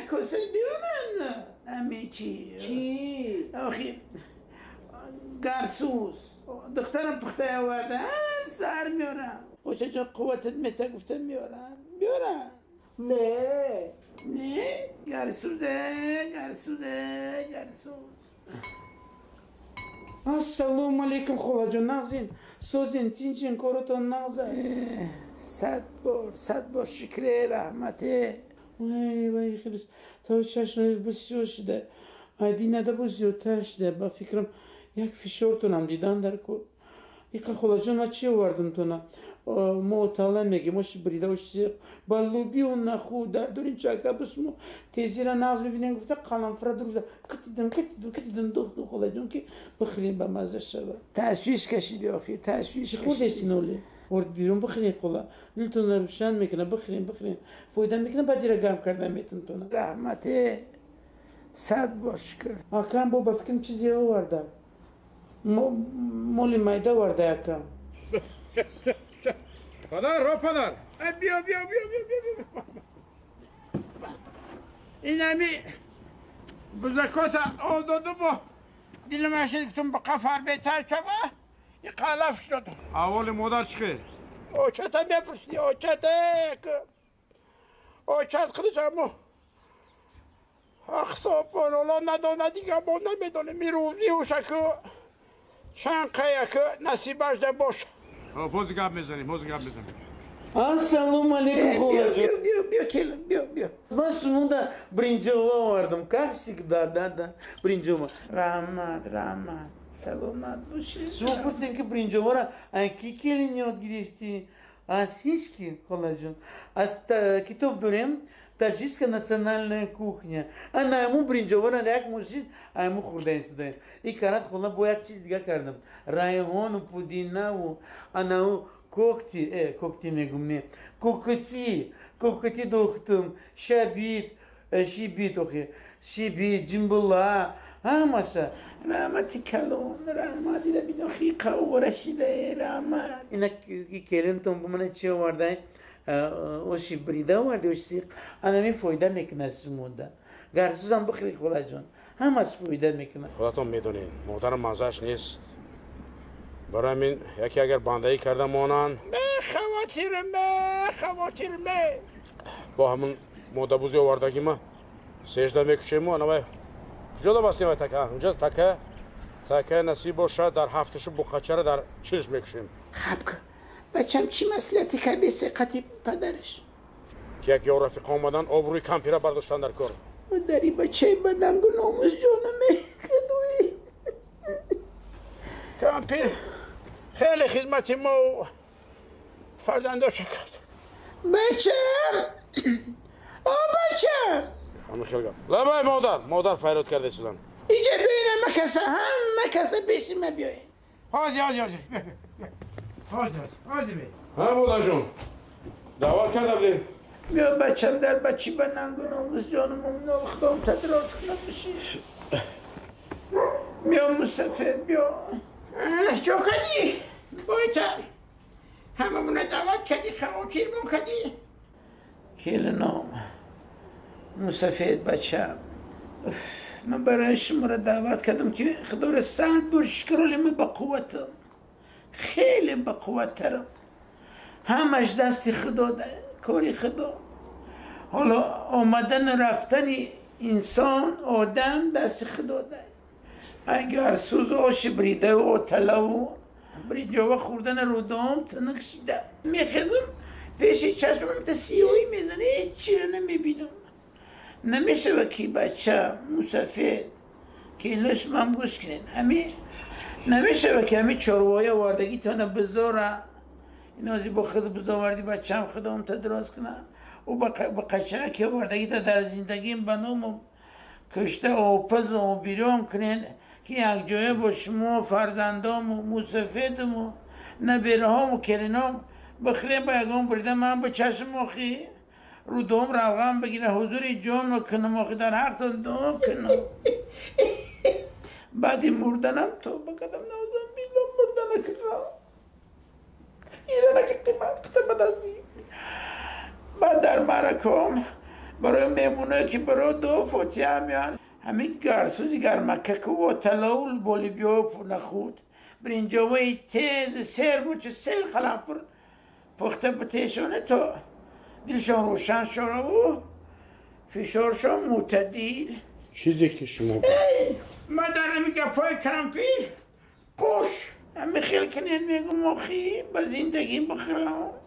коса биёран. Ами чи? Чи? Охи гарсуз. Духтарам пухта оварда. Ҳар саҳар меорам. Оча ҷон қувватат мета гуфта меорам. Биёрам. Не. Не? Гарсузе, гарсузе, гарсуз. Ассалому алейкум, холаҷон, нағзин. Созин, тинчин, коротон нағза. Сад бор, сад бор шукре, раҳмате. Вай, вай, хеле то чашмаш бисёр шуда. Ай динада бо зиёдтар шуда. Ба фикрам як фишортонам дидан дар кор. Иқа холаҷон, ман чӣ овардам тона? Мо отала мегем, оши брида, оши ба лубио наху, дар дурин чака бисмо тезира нағз мебинем, гуфта қаламфура дурӯза китидим, китидим, китидим, духтум холаҷон ки бихӯрем ба мазза шава. Ташвиш кашиди охи, ташвиш кашиди. Хӯрдеси ноли? Орд бирун бихӯрем хола. Дилтонро рӯшан мекунам, бихӯрем, бихӯрем. Фоида мекунам, баъд ира гарм карда метун тона. Раҳмате, сад бор шукр. Акам бо ба фикрам чизе оварда. Моли майда оварда акам. Падар, ро падар. Биё, биё, биё, биё, биё, биё. Ин ами бузакота ододуму дилам шид гуфтум ба қафар беҳтар шава, и қалаф шуд. Аҳволи модар чӣ хел? Очата мепурсиди, очата. Очат худаш аммо ҳақсопонола надона дига мо намедонем мирӯзи ушаку шанқаяку насибаш да боша. Хоб, ҳозир гап мезанем, ҳозир гап мезанем. Ассалому алейкум, холаҷон. Биё, биё, биё, келин, биё, биё. Ман шумода бринҷова овардам, как всегда, да, да, бринҷова. Раҳмат, раҳмат, саломат бошед. Шумо пурсем ки бринҷоваро ки келин ёд гирифтӣ? Аз ҳеҷ ки, холаҷон. Аз китоб дорем Таджикская национальная кухня. Ана ему бринҷовара як мошин, айму хӯрдаем судаем. И карат хола бо як чиз дига кардам. Райҳону пудинаву анау кокти, кокти мегум не. Кокти, кокти дохтум, шабит, шибит охи, шибит, ҷимбула, ҳамаша. Раҳмати калон, раҳмат, ина бино хиқа овора шида, раҳмат. Ина келинтон бо мана чи овардай? Оши брида оварди, оши сиқ. Анами фоида мекунад шумода. Гарсузам бихӯри холаҷон, ҳамаш фоида мекунад. Худатон медонед, модарам маззааш нест. Барои ҳамин яке агар бандаӣ карда монанд, бехавотирм, бехавотирм, бе. Бо ҳамун модабузи овардагима сежда мекушему, анавай куҷо дабастем вай така? Унҷо така, така насиб бошад, дар ҳафташу буқачара дар чилш мекушем. Хабка. Бачам чӣ маслиҳате кардест қати падараш? Ки як ё рафиқо омадан, обрӯи кампира бардоштан дар кор. Модари бачаи ба нангу номус ҷонаме худои. Кампир хеле хизмати мо фарзандоша кард. Бачам! О бачам! Ҳама хел гап. Лабай модар, модар файрод карда шудан. Иҷа биёин ҳама каса, ҳама каса пеши ма биёин. Ҳозир, ҳозир, ҳозир. Ҳозир, ҳозир бе. Ҳа модарҷон, даъват карда будем. Биё бачам дар бачи ба нангу номус ҷонум худом тадроз кунад биши. Биё мусафед, биё. Чо кардӣ? Бойта ҳамамона даъват кардӣ, хавотирмон кардӣ. Келином, мусафед бачам, ман барои шуморо даъват кардам ки худоро сад бор шукр, оли ман ба қувватам, хеле ба қувваттарам. Ҳамаш дасти худо, кори худо. Ҳоло омадану рафтани инсон, одам дасти худо. Агар сӯзу оши бридаву оталаву бринҷова хӯрдана рӯдоам тинук шида. Мехезам, пеши чашмам та сиёҳӣ мезана, ҳеҷ чиро намебинам. Намешава ки бача мусафед ки лушмам гӯш кунед. Ҳами намешава ки ҳами чорвоя овардагитона бизора. Инози бо худ бизоварди бачам худом та дроз куна. Ӯ ба қачаки овардагита дар зиндагим ба ному кушта опазу обирён кунед ки якҷоя бо шумо фарзандому мусафедуму набераҳому келином бихӯрем ба ягон бурида ман ба чашм охи рӯдоам равған бигира ҳузури ҷон кунам охи дар ҳақтон дуо кунам. Баъди мурданам тоба кардам, наузам билло мурдана киқам. Ирана ки қимат қита ба даст бигир. Баъд дар маъракаом Барои меҳмоное ки барои дуо фотиҳа меоянд, ҳамин гарсузи гармакаку таловул болибиё нахуд бринҷоваи тезу сер бучу сер қалампур пухта бутешоне, то дилшон рӯшан шонаву фишоршон мӯътадил. Чизе ки шумо Ма дар ҳами гапҳои кампир қуш ҳами хел кунед, мегум, охи ба зиндагӣ бихӯрам.